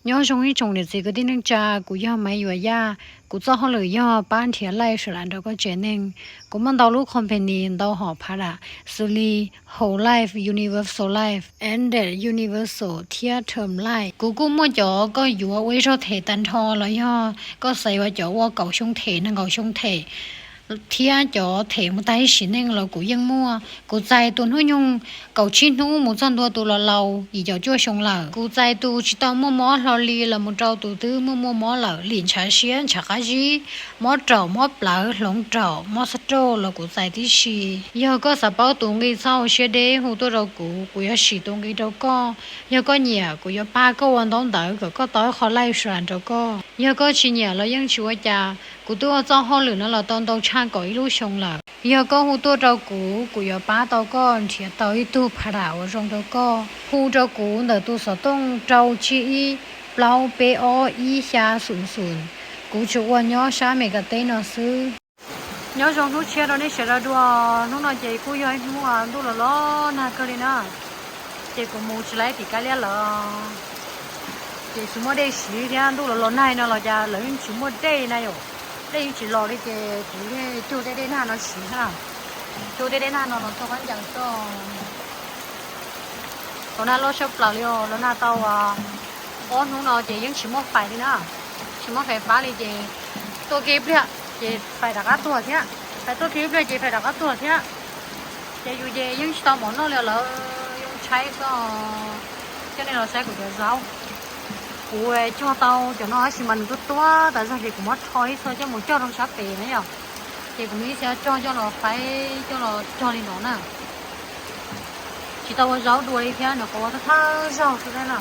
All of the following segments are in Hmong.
Nyob zoo ib tsoom niam txiv kwv tij neej tsa, kuv yog Maiv Yuam Yaj. Kuv txoj hauj lwm yog pab nrhiav live saum nram nrog koj tsev neeg. Kuv muaj ntau lub company ntau hom product, xws li Whole Life, Universal Life, Ended Universal thiab Term Life. Kuv kuj muaj cov koj yuav ua ib zaug them tag nrho los yog koj xaiv yuav cov ua kaum xyoo them, nees nkaum xyoo them, thiab cov them mus tag ib sim neej los kuv yeej muaj. Kuv txais tus hnub nyoog kaum tsib hnub mus txog ntua tus los laus yim caum cuaj xyoo lawm. Kuv txais tus tsis tau muaj mob hlo li los mus rau tus twb muaj muaj mob lawm, lim ntshav siab ntshav qab zib, mob raum mob plawv hloov raum mob xab rauj los kuv txais tib si. Yog koj xav paub tus nqi txhob ua siab deb hu tuaj rau kuv, kuv yuav sim tus nqi rau koj. Yog koj nyiam kuv yuav pab koj ua ntaub ntawv kom koj tau ib qho live saum nram nrog koj. Yog koj tsis nyiam los yeej tsis ua cas, kuv twb ua txoj hauj lwm no los tau ntau tshaj kaum ib lub xyoo lawm. Yog koj hu tuaj rau kuv, kuv yuav pab tau koj nrhiav tau ib tug product uas zoo rau koj. Hu rau kuv ntawm tus xov tooj rau tsib ib plaub peb ob ib xya xum xum. Kuv tsuas ua nyob sab Meskas teb no xwb. Nyob zoo hnub tshiab rau nej sawv daws dua. Hnub no ces kuj yog ib hnub ntuj los los nag kawg li na. Ces kuv mus tsis laib tim kab liab lawm, ces tsis muaj dej siv thiab. Ntuj los los nag no los cas lawv yeej tsis muaj dej na yom. Dej yeej tsis los li ces kuv thiaj cug tej dej nag no siv na. Cug tej dej nag no los txog qab ncaws tso. Los nag loj siab plaws li os, los nag tau ob hnub no ces yeej tsis muaj fais li na. Tsis muaj fais fab li ces tuaj kiag ib pliag ces fais rov qab tuag thiab, fais tuaj kiag ib pliag ces fais rov qab tuag thiab. Ces yus ces yeej tsis tau mov noj li, lawv yoo tshaib xwb. Coj nej los saib kuv cov zaub. Kuv cog tau cov no tab sis mas nws tuaj tuaj tas zog ces kuv muab rho ib txhia coj mus cog rau sab pem na yom. Ces kuv muaj ib txhia cog coj los faib coj los cog li no na. Tsis tau ua zaub dua li thiab, nws qhuav ua thawj thawj zaug xwb thiab na.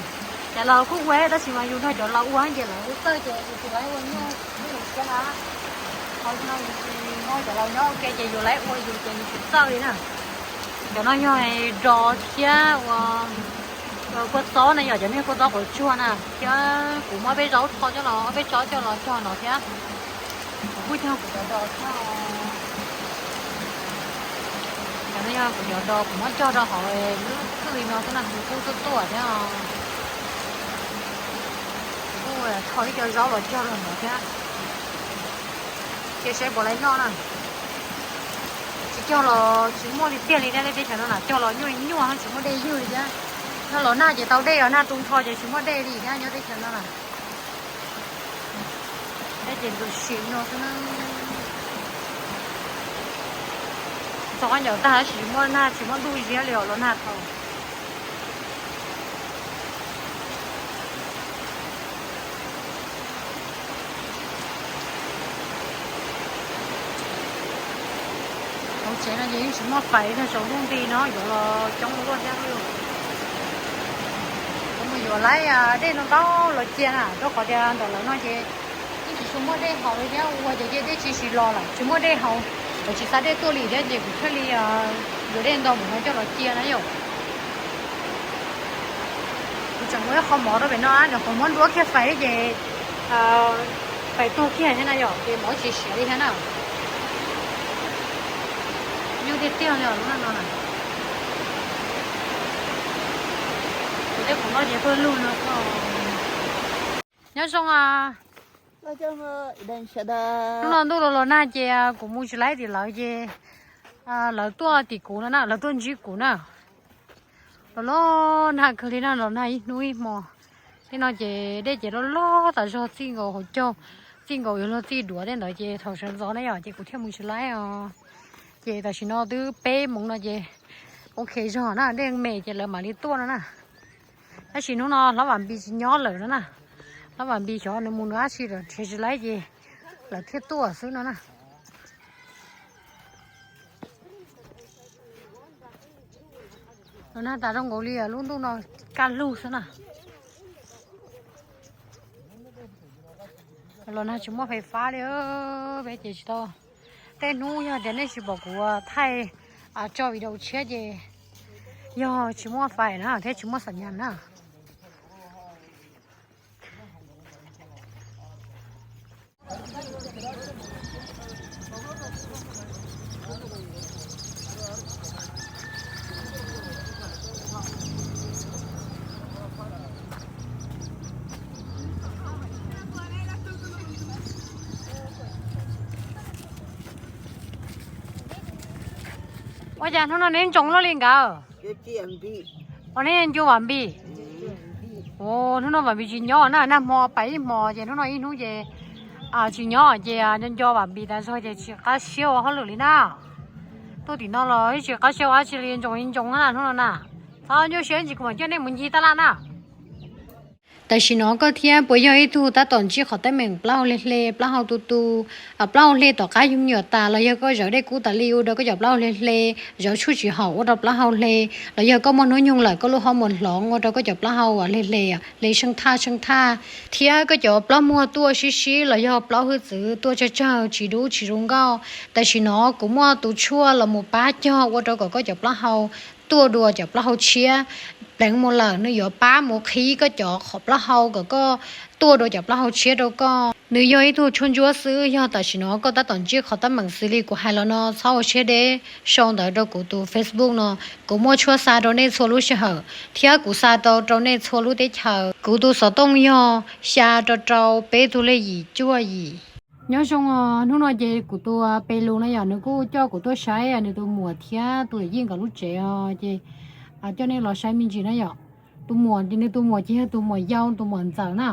Cov laus kuj ua tab sis mas yus nrog cov laus ua ces lawv ua txawj ces yus tsis laib ua nyuaj, yus siab na. Qhov no yus tsis nrog cov laus nyob ua ke ces yus laib ua yus ces yus tsis txawj li na. Cov no yog dos thiab ua kua txob na yom, cov no yog kua txob quav tsuag na, thiab kuv muab peb zaub tho coj los, peb tsob coj los cog no thiab. Kuv kuj cog kuv cov dos thiab. Cov no yog kuv cov dos kuv muab cog rau hauv lub thwj li no xwb na, nws kuj tuaj tuaj thiab. Kuv kuj tho ib co zaub los cog rau no thiab. Cia saib puas laib noj na. Tsis cog los tsis muaj li tiag li thiab, teb chaws no na cog los nyuaj nyuaj tsis muaj dej ywg li thiab. Nyob los nag ces tau dej, los nag tu nrho ces tsis muaj dej li thiab nyob teb chaws no na. Dej ces ntxhov sim no xwb na. Txog qab ncaws tag tab sis tsis muaj nag tsis muaj ntuj ziab li os, los nag thaum hauv tsev no ces yeej tsis muaj fais li, tsaus ntuj nti no yuav los coob luaj thiab. Kuv mus yuav laib dej no ntau los cia na, rau qhov tias ntawm lawv no ces yeej tsis tshua muaj dej haus li thiab, ua ces dej tsis tsis los lawm, tsis muaj dej haus, lawv tsis xa dej tuaj li thiab ces kuv thiaj li yuav dej ntau mus no coj los cia na yom. Kuv tseem muaj ib qho mov rau pem no, nws qhuav muab nruab kiag fais ces fais tuag kiag thiab na yom, ces mov tsis siav li thiab na. Nyuaj tiag tiag li os lub nag no na. Kuv tej kuv no ces pawg lug no. Nyob zoo. Hnub no ntuj los los nag ces kuv mus tsis laib tim lawv ces lawv tuaj tim kuv no na, lawv tuaj ntsib kuv na. Los los nag kawg li na, los nag ib hnub ib hmo. Tej no ces dej ces loj loj tas zog, txij nkaus hauv caug, txij nkaus yuav luag txij duav tej ntawd ces thaum sawv ntxov na yom ces kuv thiaj mus tsis laib os. Ces tam sim no twb peb moos no ces ok zog na, dej me ces lawv mam li tuaj no na. Tab sis hnub no hlob Vam Npis tsis nyob lawm no na. Hlob Vam Npis xyov nws mus nws dab tsi lawm, nrhiav tsis laib ces lawv thiaj tuaj xwb no na. Los nag tas zoo nkaus li lub ntuj no kaj lug xwb na. Los nag tsis muaj fais fab li, peb ces tsis tau. Tej hnub yog tias nej tsis pom kuv thaij tso video tshiab ces yog tsis muaj fais na thiab tsis muaj xam nyas na. Ua cas hnub no neb ntsoov luaj li nkawd? Ua neb ncu Vam Npis. Hnub no Vam Npis tsis nyob na, nag hmo pais ib hmo ces hnub no ib hnub ces tsis nyob ces nco nco Vam Npis tas zog ces tsis qab siab ua hauj lwm li na. Tuaj tim no los tsis qab siab ua dab tsi li, ntsoov li ntsoov na hnub no na. Txhob nyuaj siab ntsis, kuv mam coj nej mus ncig taj laj na. Tam sim no koj thiab puas yog ib tug tab tom ntsib qhov teeb meem plaub hau hle hle, plaub hau tu tu, plaub hau hle tom qab yug me nyuam tas, los yog koj zawv dej kub tas li ua rau koj cov plaub hau hle hle, zawv tshuaj tsis haum ua rau plaub hau hle, los yog koj muaj hnub nyoog lawm koj lub hauv mus hloov ua rau koj cov plaub hau hle hle, hle seej thaj seej thaj, thiab koj cov plaub muag tuaj sib sib los yog plaub hwj txwv tuaj tsawg tsawg tsis dub tsis zoo nkauj, tam sim no kuv muaj tus tshuaj los mus pab cog ua rau kom koj cov plaub hau tuaj dua cov plaub hau tshiab. Pleev mus lawm nws yuav pab mus qhib koj cov qhov plaub hau kom koj tuaj dua cov plaub hau tshiab rau koj. Nws yog ib tug tshuaj ntsuab xwb, yog tam sim no koj tab tom ntsib qhov teeb meem xws li kuv hais los no txhob ua siab deb, sau ntawv rau kuv tus Facebook no, kuv muaj tshuaj xa rau nej txhua lub sij hawm thiab kuv xa tau rau nej txhua lub teb chaws. Kuv tus xov tooj yog xya rau rau peb tug lej yim cuaj yim. Nyob zoo, hnub no ces kuv tus pes lus na yom, nws kuj coj kuv tuaj saib nws tus muam thiab tus yij nkawd lub tsev os, ces coj nej los saib me ntsis na yom. Tus muam ces nws tus muam ces yog tus muam yau, tus muam ntxawm na.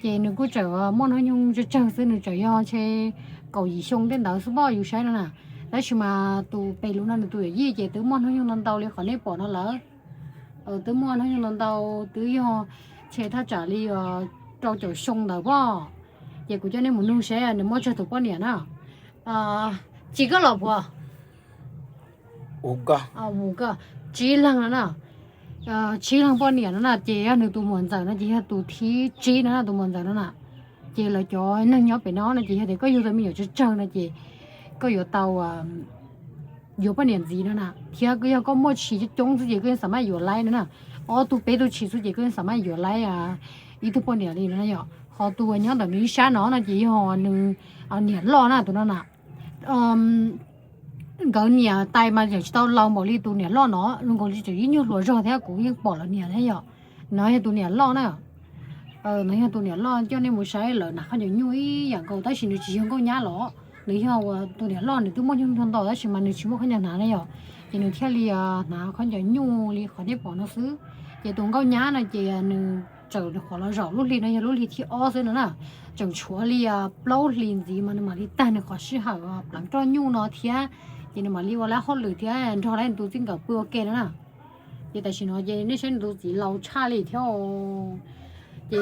Ces nws kuj tseem muaj hnub nyoog tsawg tsawg xwb, nws tseem yog ntshe kaum yim xyoo tej ntawd xwb pom yus saib no na. Tab sis mas tus pes lus no nws tus yij ces twb muaj hnub nyoog ntau ntau li qhov nej pom no lawm. Twb muaj hnub nyoog ntau ntau, twb yog ntshe thaj tsam li rau caum xyoo ntawd pom. Ces kuv coj nej mus nug seb nws muaj tsawg tus poj niam na. Tsis koj los puas? Tsib leeg no na. Tsib leeg poj niam no na, ces yog nws tus muam ntxawm no ces yog tus thib tsib no na, tus muam ntxawm no na. Ces lawv cov neeg nyob pem no no ces yog tias koj yug tau me nyuam tsawg tsawg no ces koj yuav tau yuav poj niam ntxiv no na, thiab yog koj muaj tshis coob coob xwb ces koj yeej xav maj yuav laib no na. Ob tug peb tug tshis xwb ces koj yeej xav maj yuav laib ib tug poj niam li no na yom. Ho tus uas nyob ntawm nws ib sab no no ces yog nws niam loj na, tus no na. Nkawd niam tais mas tseem tsis tau laus npaum li tus niam loj no, zoo nkaus li tseem ib nyuag hluas zog thiab, kuv yeej pom lawv niam thiab yom. No yog tus niam loj na. No yog tus niam loj, coj nej mus saib lawv hnav khaub ncaws nyuj ib yam nkaus, tab sis nws tsis yog nkauj nyab los, nws yog tus niam loj, nws twb muaj hnub nyoog ntau tab sis mas nws tsis muaj khaub ncaws hnav na yom. Ces nws thiaj li hnav khaub ncaws nyuj li qhov nej pom no xwb. Ces tus nkauj nyab no ces nws tseem qhuav los zaum lub hli no yog lub hli thib ob xwb no na. Tseem tshuav li plaub hlis ntxiv mas nws mam li tag nws qhov sij hawm pleev roj nyuj no thiab. Ces nws mam li ua lawv hauj lwm thiab nrog lawv tus txij nkawm pw ua ke no na. Ces tam sim no ces nej saib nws tus txiv laus tshaj li thiab. Ces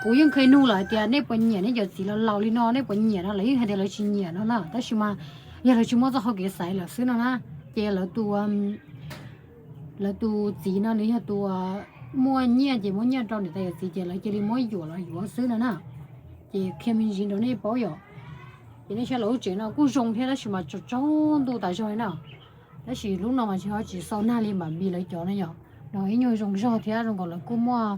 kuv yeej kheev nug lawm hais tias nej puas nyiam nej cov txiv laus laus li no, nej puas nyiam no, lawv yeej hais tias lawv tsis nyiam no na. Tab sis mas yog lawv tsis muaj txoj hau kev xaiv lawm xwb no na. Ces lawv tus lawv tus txiv no nws yog tus muaj nyiaj, ces muab nyiaj rau niam tais yawm txiv ces lawv cia li muab yuam los yuav xwb no na. Ces qhia me ntsis rau nej paub yom. Ces nej saib lawv lub tsev no kuj zoo thiab tab sis mas tsaus ntuj tas zog li na. Tab sis lub no mas tsis ho tsis xau nag li Npam Npis lawv cov no yom. No ib nyuag zoo zog thiab zoo nkaus lawv kuj muaj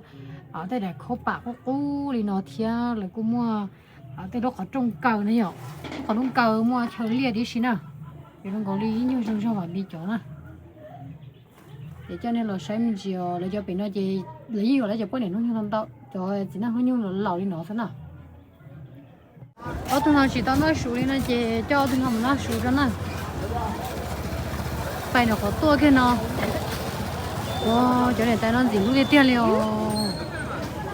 tej daim khaub pam qub qub li no thiab lawv kuj muaj tej lub qhov rooj kaw na yom. Lub qhov rooj kaw muaj chaw liaj tib si na. Ces zoo nkaus li ib nyuag zoo zog Npam Npis cov na. Ces coj nej los saib me ntsis os, lawv cov pem no ces lawv yeej yuav lawv cov poj niam hnub nyoog ntau ntau, cov txiv neej hnub nyoog laus li no xwb na. Ob tug no tsis tau noj su li no ces coj ob tug no mus noj su rau na. Pais nram qhov tuaj kiag no. Ua, cov niam tais no ntxim hlub tiag tiag li os.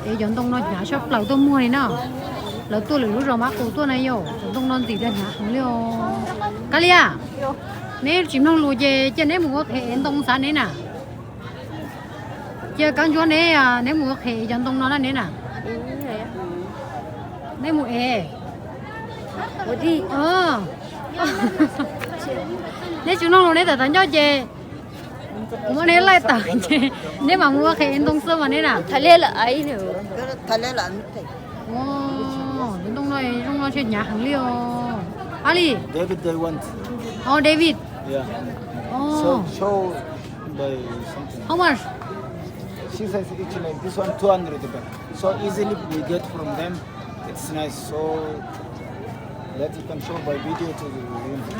Es cov ntoo no hnyav tshaj plaws tuaj muag li na. Lawv tuaj lwm lub zos mab qus tuaj na yom, cov ntoo no ntxim tias hnyav heev li os. Kab Lia, neb tsis mloog lus ces cia neb mus ua qhev ev ntoo xav neb na. Cia kab ntsuab neb, neb mus ua qhev ev cov ntoo no na neb na. Neb mus ev. Neb tsis mloog lus neb tawm tas ncauj ces kuv muab neb laij tawm ces neb mam mus ua qhev ev ntoo xwb mas neb na. Cov ntoo no zoo no ntshe hnyav heev li os. Ali. David, they want. Oh, David. Yeah. Oh. So, show by something. How much? She says each like this one two hundred baht. So easily we get from them. It's nice. So that you can show by video to the, you know.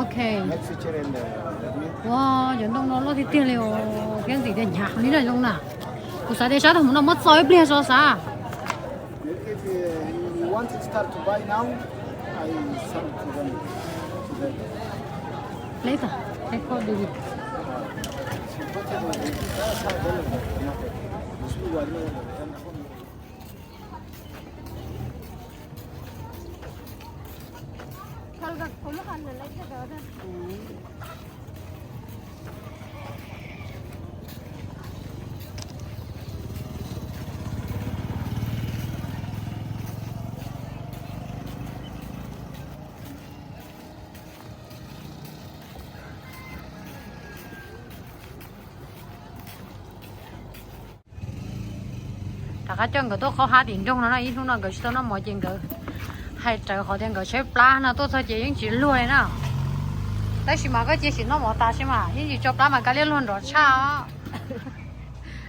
Okay. Next picture in the, the view. Wow, cov ntoo no loj tiag tiag li os, thiab ntxim tias hnyav heev li na zoo na. Kuv xav tias sab tag mus no muab txo ib pliag tso xav. If you want to start to buy now, I sell to them today. Later. Later, baby. Rov qab coj nkawd tuaj qhov hav tim nroog no na, ib hnub no nkawd tsis tau noj mov ces nkawd hais rawv qhov tias nkawd tshaib plab no, tuaj txog ces yeej tsis luag li na. Tab sis mas koj cia sim noj mov tas seb mas yeej tsis tso plab mas kav liam luag nrov tshaj os.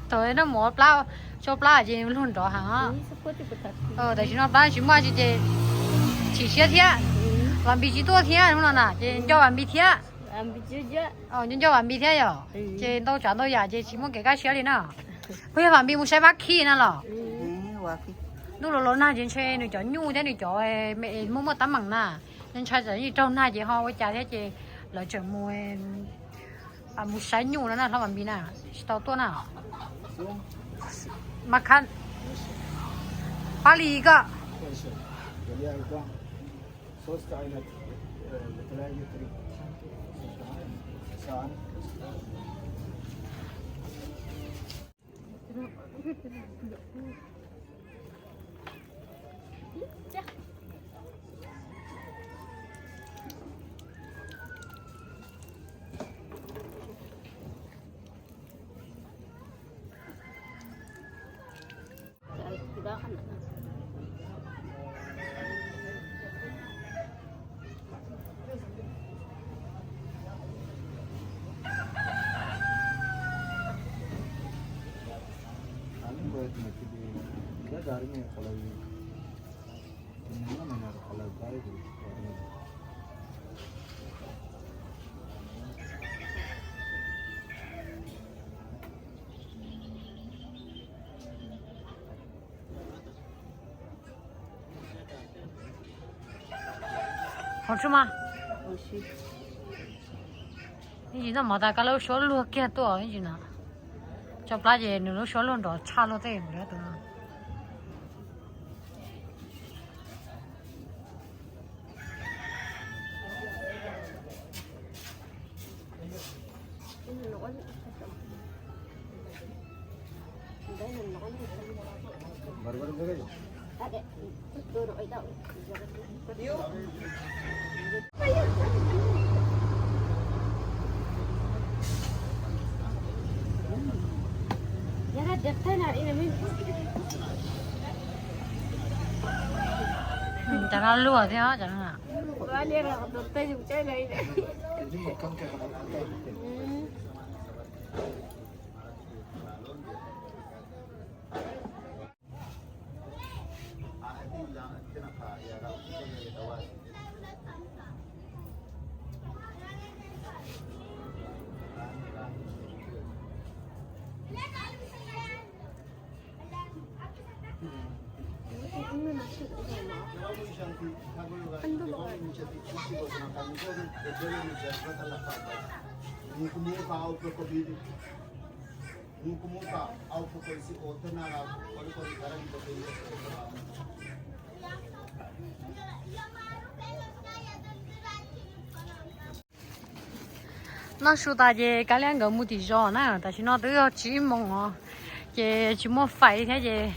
Thaum noj mov plab, tso plab ces luag nrov heev os. Tam sim no plab tsis muaj tsi ces chim siab thiab. Vam Npis tsis tuaj thiab hnub no na ces nco Vam Npis thiab. Nco nco Vam Npis thiab yom. Ces ntau tsav ntau yam ces tsis muaj kev kaj siab li na. Puas yog Vam Npis mus saib Vab Khib na los? Ntuj los los nag ces ntshe nws cov nyuj thiab nws cov me muaj muaj tab meem na. Ntshai tsam ib raug nag ces ho ua cas thiab ces lawv tseem mus, mus saib nyuj no na, hlob Vam Npis na, tsis tau tuaj na. Mas khab pab li koj. Hov tsuj mas. Ib ntsis noj mov tas kab lub suab luag kiag tuaj ib ntsis no. Tso plab ces nws lub suab luag nrov tshaj luag tej tus no. Cov no luag thiab cov no. Noj su tas ces kav liam nkawd mus tim zos na, tam sim no twb yog tsib moos os, ces tsis muaj fais li thiab ces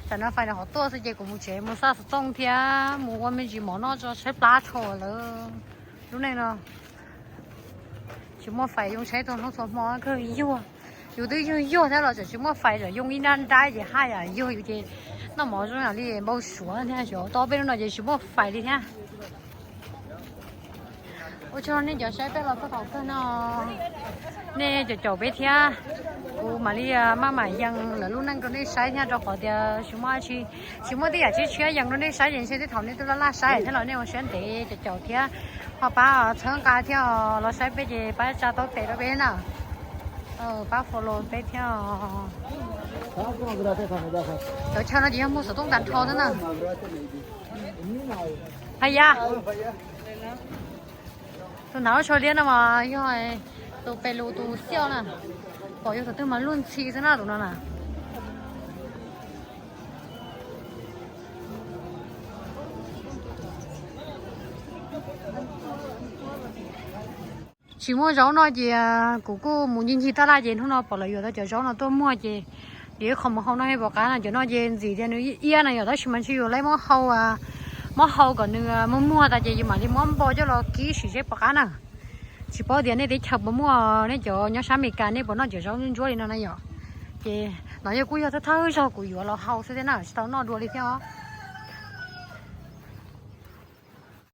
tam no fais nws qhov tuaj xwb ces kuv mus tsev mus xa xov tooj thiab mus ua me ntsis mov noj tso tshaib plab dhau lawm. Lub neej no tsis muaj fais yoo tshaib txhua hnub txhua hmo kawg yuag. Yus twb yuag yuag thiab los tseem tsis muaj fais, tseem yoo ib nrab nrab ces haj yam yuag yus ces noj mov zoo yam li npau suav thiab xyov tau peb lub no ces tsis muaj fais li thiab. Ua tsaug nej cov saib peb los txog thaum kawg no, nej caum caum peb thiab. Kuv mam li maj mam yees lawv lub neej rau nej saib thiab rau qhov tias tsis muaj tsis, tsis muaj tej yam tshiab tshiab yees rau nej saib ces ntshe tej thaum nej twb laj laj saib thiab los nej ua siab ntev caum caum thiab ho pab txhawb nqa thiab los saib peb ces pab tsa tau tes rau peb na. Pab follow peb thiab. Cov chaw no ces yog muag xov tooj tag nrho xwb na. Haya. Tus hnav lub tsho liab no mas yog tus pes lus tus xiaj na, pom yog tus twg mas luj ntxhi xwb na tus no na. Tsis muaj zaub noj ces kuv kuj mus ncig ncig taj laj ces hnub no pom lawv yuav tau cov zaub no tuaj muag ces yuav ib qho mus hau noj seb puas qab na. Cov no ces ntxim tias nws iab na yom, tab sis mas ntshe yuav tau muab hau, muab hau kom nws muag muag tas ces yus mam li muab npo coj los kib sim seb puas qab na. Tsis paub tias nej teb chaws puas muaj, nej cov nyob sab Amelikas nej puas noj cov zaub ntsuab li no na yom. Ces no yog kuj yog thawj thawj zaug kuv yuav los hau xwb thiab na, tsis tau noj dua li thiab os.